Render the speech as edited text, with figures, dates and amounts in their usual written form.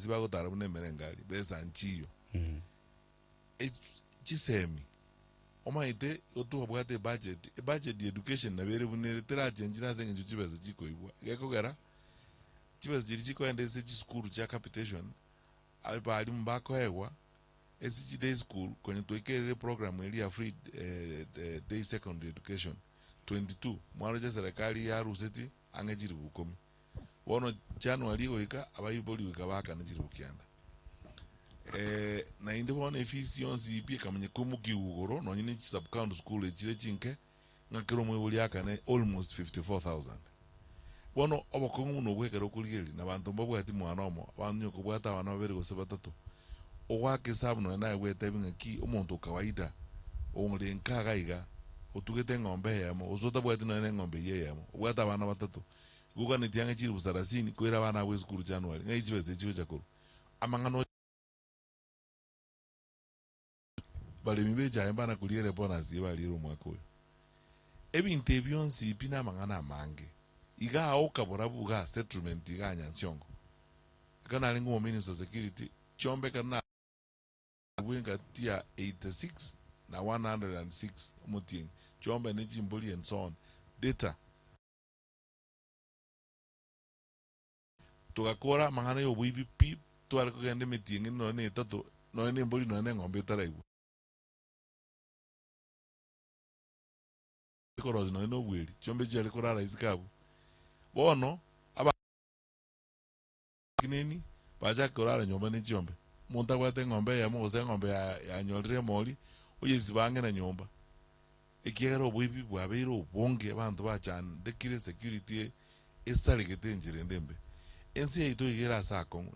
Abagusii bagotara buna emerengari, besa nchiyo. Chisemi, omanyete igo twabwate ebudget, ebudget ya education nabo ere buna ere terachenchire ase eng'encho chibesa chikoibwa. Gekogera, chibesa chiria chikoenda ase chisukuru chia capitation, abalimu bakoegwa, ase chi day school konya twaikerire eprogram eria ya free day secondary education 22, mwaroche eserekari yaruseti ang'e chilifu ikomi. Bono January egoika, abaibori goika baakane chilifu kianda. Naende bono efees yonsi pi ekamanya koimokiwa igoro nonye ne chi sub-county school echire chinke, ng'a kera omoibori aakane almost 54,000. Bono obokong'u buna obwo ekero okorigereria, na abanto mbabwati mwana omo, abanto onye kobwate abana babere gose batato, ogoaka esabu nonye naye gwetebia ng'aki omonto o kawaida ore nka iga iga, otugete eng'ombe eyemo, gose otabwati nonye na eng'ombe eyio eyemo, obwate abana batato, igo oganetie ang'e chilifu sarasini koira abana abwo esukuru January, ng'ai chibesa echi chigocha korwa? Amang'ana. Baremi b'echaye mbana koriera ebonus eye bariire omwaka oyo. Ebinto ebi bionsi pi namang'ana amange. Iga aoka borabu igaa settlement igaa Nyansiongo. Ekero narenge omominister o security, chiombe ekero narue engati ya 86 na 106 omotienyi, chiombe ne chimbori and so on. Data. Togakora amang'ana y'oboibi pi, tware kogenda emetienyi nonya na etato, nonya nembori nonya neng'ombe etaraigwa. Ekorosi nonya nobweri, chiombe chiare korara isiko abwo. Bono abakineni bachake korara nyomba ne chiombe. Omonto abwate eng'ombe eyemo gose eng'ombe yanyorire emori, oyesiba ang'e na nyomba. Ekiagera oboibi bwabeire obonge, abanto bachandekire, security esaregete enchera ende embe. Ense yaito iga ere ase akong'u.